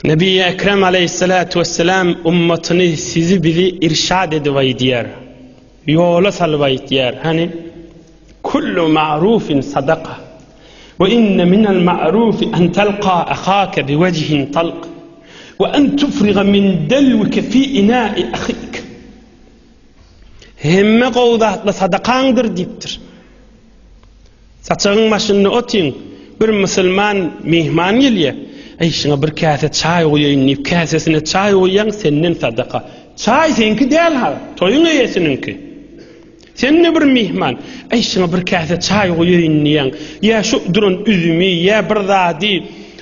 Nebi Ekrem aleyhissalatu vesselam ummatyny sizi bizi irşad edip aýdýar. Ýola salyp aýtýar. Hany kullu ma'rufin sadaka. Ve inne minel ma'rufi en telqa ahake bi vecihin talq. Ve en tufriga min delvike fi ina'i ahik. Hemme gowy zatlar sadakaňdyr diýipdir. Saçagyň başynda otyň, bir musulman myhman gelýär. Eý, şuňa bir käse çaý guýaýyn diýip, käsesine çaý guýýaň, senden sadaka. Çaý seňki däl-ha, toýuň eýesiniňki. Sen-de bir myhman. Eý, şuňa bir käse çaý guýaýyn diýýäň. Ýa şu duran üzümi, ýa bir zady,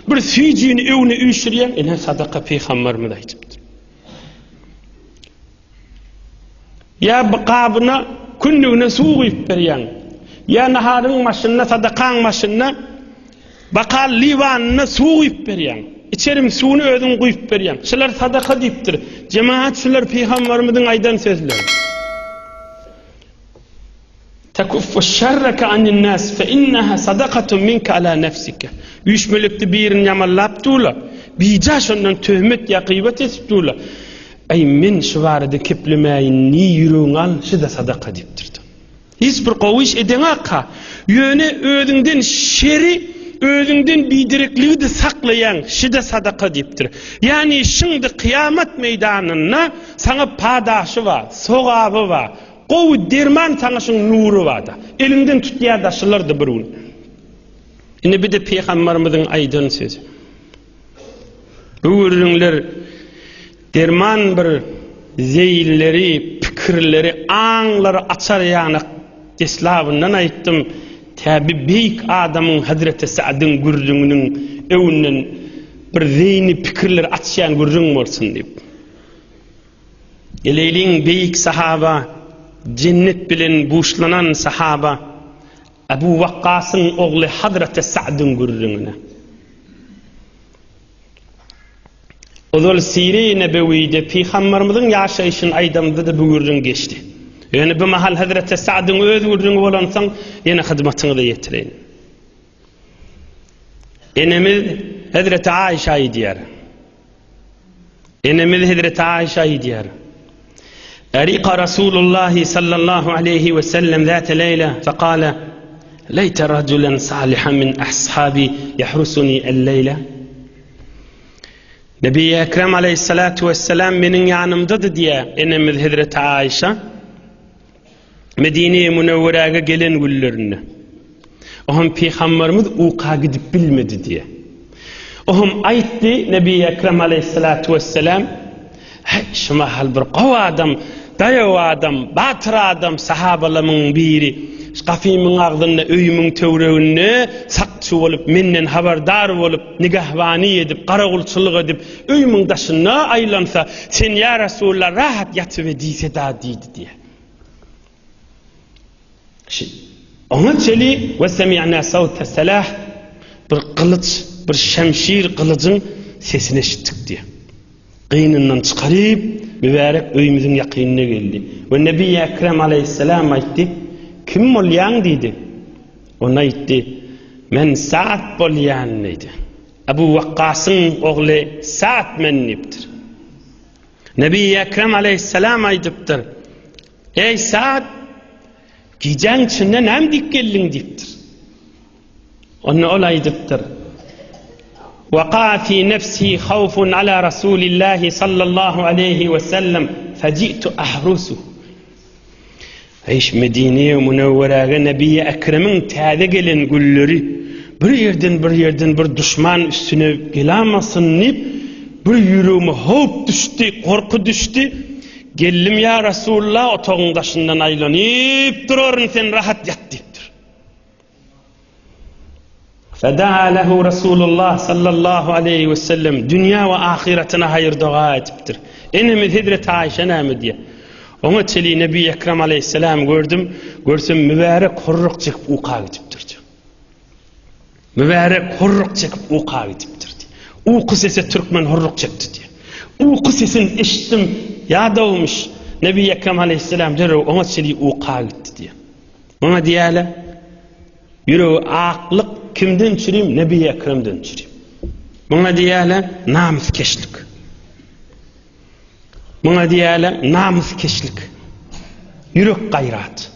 bir süýjini öňüne üýşürýäň, ine sadaka pygamberimiz aýdypdyr. Ýa bir gabyna kündügine suw guýup berýäň. Ýa naharyň başynda, sadakaň başynda bakal liwanyna suw guýup berýäň. Içerim suwuny özüň guýup berýäň. Şular sadaka diýipdir. Jemaat şular pygamberimiziň aýdan sözleri. Tekuffu şerreke anin nas fe inneha sadakatun minke ala nefsike. Üýşmelikde birini ýamanlap durlar. Bija şondan töhmet ýa gybat edip durlar. Eý men şu barada keplemäýin ni ýüregiňe al, şu-da sadaka diýipdir. Hiç bir gowy iş edeňok-ha. Ýöne özüňden şeri, özüňden biderekligi-de saklaýaň, şu-da sadaka diýipdir. Ýagny şyňdy kyýamat meýdanynda saňa padaşy bar, sogaby bar. Gowy derman saňa şuň nury barda. Eliňden tutýar daşylarda bir gün. Indi bir de pygambarymyzyň aýdan sözi. Bu gürrüňler derman bir zeýilleri, pikirleri, aňlary açar ýanak deslabyndan aýtdym. Tä bi beýik adamyň Hazreti Sa'dyň gürrüňiniň öňünden bir zeýni pikirleri açýan gürrüň bolsun diýip. Geleýliň beýik sahaba, jennet bilen buşlanan sahaba Abu Wakgasyň ogly Hazreti Sa'dyň gürrüňine. Ozal Sire-i Nebewide Pygamberimiziň ýaşaýşyny aýdamda-da bu gürrüň geçdi. Ýöne bu mahal Hazreti Sa'dyň öz gürrüňi bolansoň, ýene hyzmatyňyza ýetireýin. Enemiz Hazreti Aýşa aýdýar. Enemiz Hezreti Aýşa aýdýar. Erika Rasulullah sallallahu aleyhi ve sellem zate leýle fekale Leyte raculen salihan min ashabi yahrusuni el-leýle Nebi Ekrem aleyhissalatu vesselam meniň ýanymdady diýä enemiz Hezreti Aýşa. Medine-i Münewweräge gelen günlerinde. Ohm Pygamberimiz uka gidip bilmedi diýe. Ohm aýtdy Nebi Ekrem aleyhissalatu vesselam, Heý, şu mahal bir gowy adam, daýaw adam, batyr adam sahabalamyň biri şu gapymyň agzynda öýümiň töwereginde sakçy bolup, menden habardar bolup, nigahbany edip, garawulçylyk edip, öýümiň daşynda aýlansa, sen ýa Resulallah rahat ýatybe diýse-da diýdi diýe. Oňa çeli we semi'na sawta salah bir gylyç, bir şemşir gylyjyň sesini eşitdik diýýär. Gynyndan çykaryp, mübärek öýümiziň ýakynyna geldi. We Nebi Ekrem aleýhissalam aýtdy, Kim bolýaň diýdi. Onda aýtdy, Men Sa'd bolýan diýdi. Abu Wakkasyň ogly Sa'd men diýipdir. Nebi Ekrem aleýhissalam aýdypdyr, Eý Sa'd, gijäň içinde näme diýip geldiň diýipdir. Onda ol aýdypdyr, Waka fi nefsi hawfun ala Rasulillahi sallallahu aleýhi we sellem feji'tu ahrusu. Eý, Medine-i Münewweräge Nebi-i Ekremiň täze gelen gülleri bir ýerden bir ýerden bir duşman üstüne gelamasyn diýip, bir ýüregime howp düşdi, gorky düşdi. Geldim ýa Resulullah otagyň daşyndan aýlanyp duraryn sen rahat ýat diýipdir. Fedaa lehu Resulullah sallallahu aleyhi ve sellem dünýä we ahyretine haýyr doga edipdir. Enemiz Hezreti Aýşa näme diýýär? Oňa çeli Nebi Ekrem aleyhisselam gördüm, görsem mübärek horruk çekip uka gidipdir. Mübärek hurruk çekip uka gidipdir diýýär. Uky sese türkmen hurruk çekdi diýýär. Uky sesini eşitdim, ýadawmyş. Nebi Ekrem aleýhissalam derrew oňa çenli uka gitdi diýýär. Muňa diýýärler, ýüregi aklyk kimden çürim? Nebi Ekremden çürim. Muňa diýýärler, namyskeşlik. Muňa diýýärler, namyskeşlik. Ýürek gaýrat.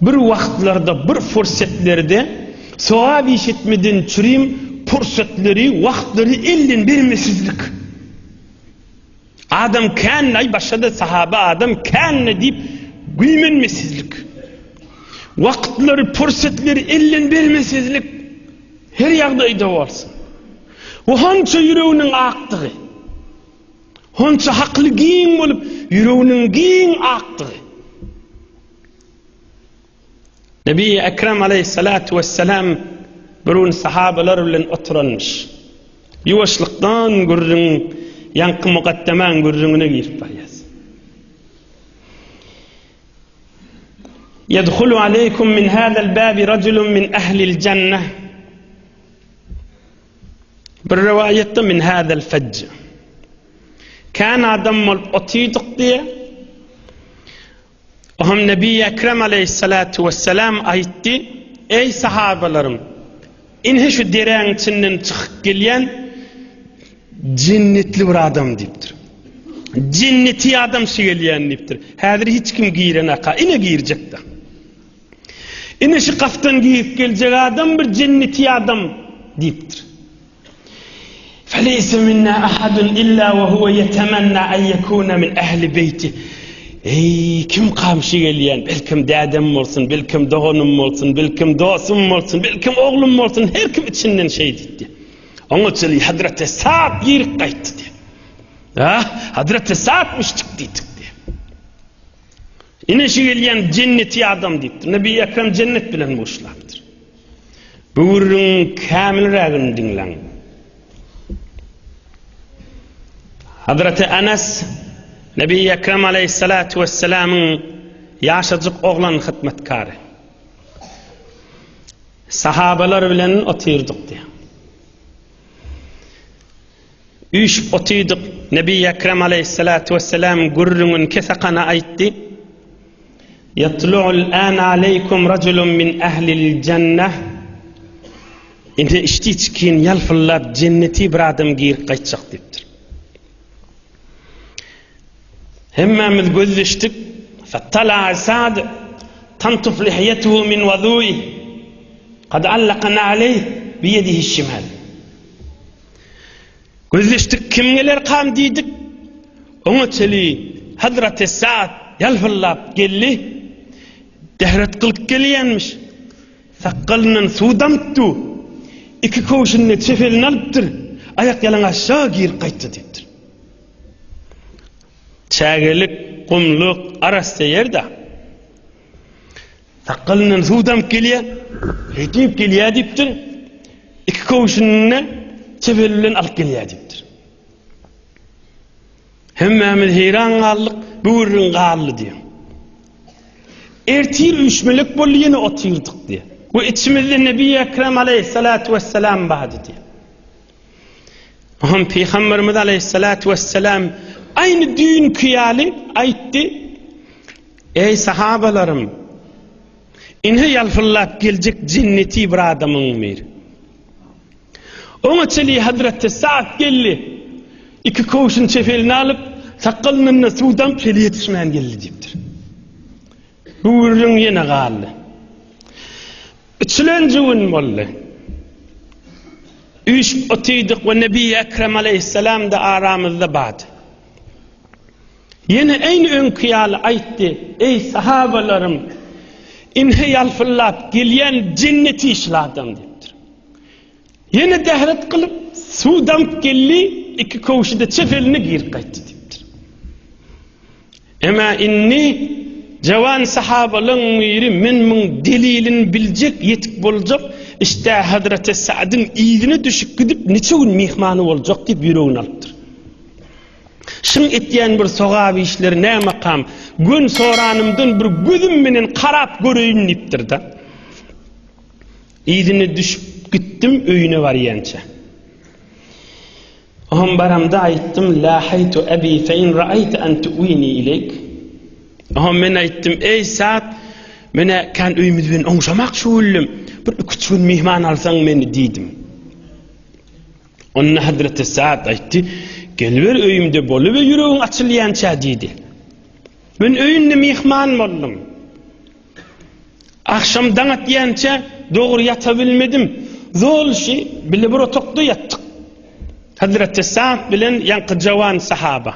Bir wagtlarda, bir fursetlerde sogap iş etmeden çürim pursatlary, wagtlary elden bermesizlik. Adam kän, aý başga-da sahaba adam kän diýip güýmenmesizlik. Wagtlary, pursatlary elden bermesizlik her ýagdaýda bolsun. We honça ýüreginiň akdygy, honça hakly giň bolup, ýüreginiň giň akdygy. Nebi Ekrem aleyhissalatu vesselam bir gün sahabalar bilen oturanmyş. Ýuwaşlykdan gürrüň, ýaňky mukaddemaň gürrüňine girip barýas. Yedhulu aleykum min hadal babi rajulun min ahlil jannah. Bir riwayatda min hadal fajj. Kän adam bolup otyrdyk diýe. Oňam Nebi Ekrem aleýhissalatu wessalam aýtdy, Eý sahabalarym! Ine şu deräň içinden çykyp gelýän jennetli bir adam diýipdir. Jenneti adam şu gelýän diýipdir. Häzir hiç kim girenaka, ine girjekde. Ine şu gapdan girip geljek adam bir jenneti adam diýipdir. Feleýse minna ahadun illa we huwe ýetemenna en ýekune min ehli beýti. Eý, kim kamşy gelýän, belkem dädem bolsun, belkem doganym bolsun, belkem dostum bolsun, belkem oglum bolsun, her kim içinden şeý diýdi. Oňa çenli Hazreti Sa'd girip gaýtdy diýdi. Ah, Hazreti Sa'dmyş diýdik diýdi. Ine şu gelýän jenneti adam diýipdir. Nebi Ekrem jennet bilen buşlapdyr. Bu gürrüňiň kämilrägini diňläň. Hazreti Enes Nebi Ekrem aleýhissalatu wesselamyň ýaşajyk oglan hytmatkary. Sahabalar bilen otyrdyk diýýär. Üýşüp otyrdyk. Nebi Ekrem aleýhissalatu wesselam gürrüňini kesakana aýtdy. Ýatlu'ul an aleýkum rajulun min ehlil jenneh Indi içdi-içgin ýalpyldap jenneti bir adam girip gaýtjak diýipdir. Hemmämiz gözleşdik. Fattala'a Sa'd tantuf lihiyetuhu min wudu'i kad allaka na'leyh bi yedihi şimal. Gözleşdik, kim gelerkam diýdik. Oňa çeli Hazreti Sa'd ýalpyldap geldi. Dähret kylyp gelýänmiş. Sakgalyndan suw damypdy. Iki köwşünde çep eline alypdyr. Aýak ýalaňaç şa girip gaýtdy diýipdir. Çägelik, gumluk, arassa ýer-de. Sakgalyndan suw damyp gelýär. Heýdip gelýär diýipdir. Iki köwşüni çep eli bilen alyp gelýär diýipdir. Hemmämiz heýran galdyk, bu gürrüň galdy diýen. Ertir üýşmelek boldy ýene otyrdyk diýen. We içimizde Nebi Ekrem aleyhissalatu vesselam bardy diýen. Oňam Pygamberimiz aleyhissalatu vesselam aýny düýnki ýaly aýtdy. Eý sahabalarym! Ine ýalpyldap geljek jenneti bir adamyň biri. Oňa çenli Hazreti Sa'd geldi. Iki köwşüni çep eline alyp, sakgalyndan-da suw damyp, heli ýetişmän geldi diýipdir. Bu gürrüň ýene galdy. Üçülenji gün boldy. Üýşüp otyrdyk we Nebi Ekrem aleýhissalam-da aramyzda bardy. Ýene eýni öňki ýaly aýtdy, Eý, sahabalarym! Ine ýalpyldap gelýän jenneti şul adam diýipdir. Ýene dähret kylyp, suw damyp geldi, iki köwşi-de çep eline girip gaýtdy diýipdir. Emma indi jawan sahabalaryň biri men muň delilini biljek, ýetik boljak, işdä Hazreti Sa'dyň yzyna düşüp gidip niçe gün myhmany boljak diýip ýüregine alypdyr. Şuň etýän bir sogap işleri nämekam, gön soranymdan bir gözüm menen karap göreýin diýipdir-de. Yzyna düşüp. Eşidip gitdim öýüne barýança. Oňam baramda aýtdym, Lahaýtu abi fe in ra'aýte an tu'wini ileýk. Oňam men aýtdym, Eý Sa'd, men-ä kän öýümiz bilen oňşamak şugüllüm, bir iki-üç gün myhman alsaň meni diýdim. Onda Hazreti Sa'd aýtdy, Geliber öýümde boluber ýüregiň açylýança diýdi. Men öýünde myhman boldum. Agşam daň atýança dogry ýatabilmedim. Zol şi bile bir otagda ýatdyk. Hazreti Sa'd bilen ýaňky jawan sahaba.